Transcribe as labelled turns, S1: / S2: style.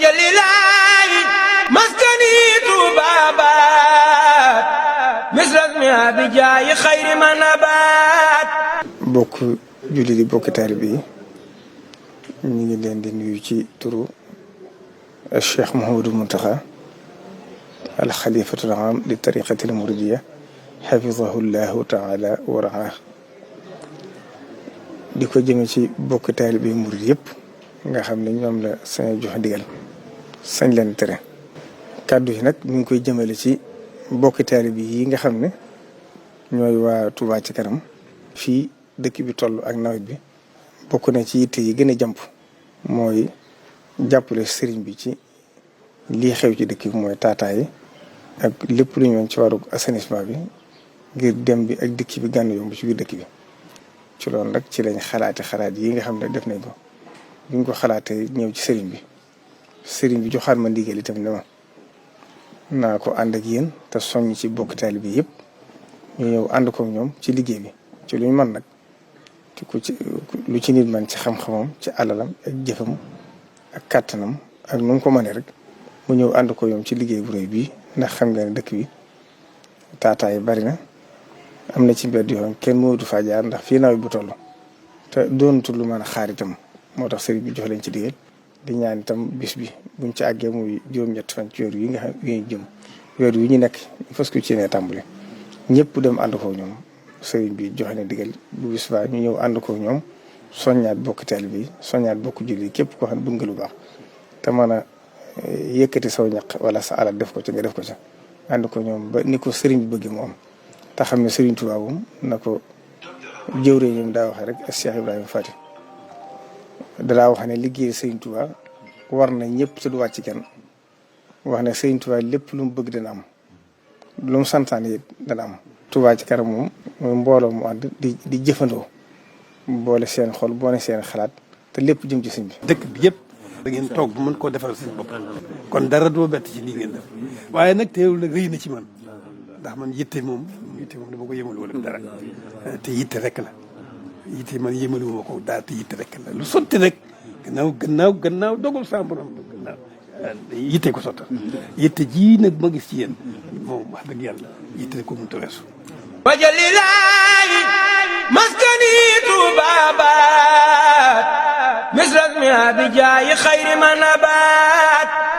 S1: wajalilaayi maskani tuubaabaat misrasmi abijaayi xayri manabaat.
S2: bokk julli di bokk taalibe yi ñu ngi leen di nuyu ci turu Cheikh Mouhamadou Mountakha al xalifatul aam li tariqatil muridiyya xafidahu llahu taala wa raa di ko jëme ci bokk taalibe yi murid yëpp nga xam ne ñoom la sañ jox digal sañ leen tere. kàddu yi nag mi ngi koy jëmale ci bokk taalibe yi nga xam ne ñooy waa Touba ci kanam. fii dëkk bi toll ak nawet bi bokk na ci yitte yi gën a jàmp mooy jàppale sëriñ bi ci lii xew ci dëkk bi mooy taataay ak lépp lu ñu mën ci wàllu assainissement bi ngir dem bi ak dëkk bi gànn yomb ci biir dëkk bi. ci loolu nag ci lañ xalaat yi nga xam ne def nañ ko bi ñu ko xalaatee ñëw ci sëriñ bi joxaat ma ndigal itam ne ma naa ko ànd ak yéen te soññ ci bokk taalibe bi yëpp ñu ñëw ànd ko ñoom ci liggéey bi ci lu ñu mën nag lu ci nit man ci xam-xamam ci alalam ak jëfam ak kàttanam ak nu mu ko mënee rek mu ñëw ànd ko ñoom ci liggéey bu rëy bii ndax xam nga ne dëkk bi taataay bari na am na ci mbedd yoo kenn mënatu faa jaar ndax fii nawet bu toll te doonatul lu mën a xaar itam moo tax sëriñ bi jox leen ci digal di ñaan itam bis bi buñ ci àggee muy juróom-ñett fan ci weer yi nga xam yi jëm weer yi ñu nekk fas ko ci ne tàmbali ñëpp dem ànd ko ñoom sëriñ bi joxe ne digal bu bis baa ñu ñëw ànd ko ñoom soññaat bokk taalibe bi soññaat bokk julli képp koo xam ne bëgg nga lu baax te mën a yëkkati saw ñaq wala sa alal def ko ci nga def ko ca ànd ko ñoom ba ni ko sëriñ bi bëgg moom te xam ne sëriñ Tuubaa moom na ko jëwree ñoom daa waxee rek Cheikh Ibrahima Fati dalaa wax ne liggéey sëriñ Tuubaa war na ñëpp te du wàcc kenn wax ne sëriñ Tuubaa lépp lu mu bëgg dana am lu mu santaane it dana am. Touba ci kanam moom mooy mbooloo mu ànd di jëfandoo boole seen xol boole seen xalaat te lépp jëm ci sëñ bi.
S3: dëkk bi yëpp da ngeen toog bu mën koo defaral seen bopp kon dara doo bett ci lii ngeen def waaye nag teewul nag rëy na ci man ndax man yitte moom dama ko yëmalu wala dara te yitte rek la yitte man yëmalu ma ko dara te yitte rek la lu sotti rek gannaaw dogal sa borom gannaaw yitte ko sottal yitte ji nag ma gis ci yéen moom wax dëgg yàlla yitte ko mënut a weesu.
S1: wajalilaayi maskani tuubaabaat misrasmi abijaayi xayri manabaat.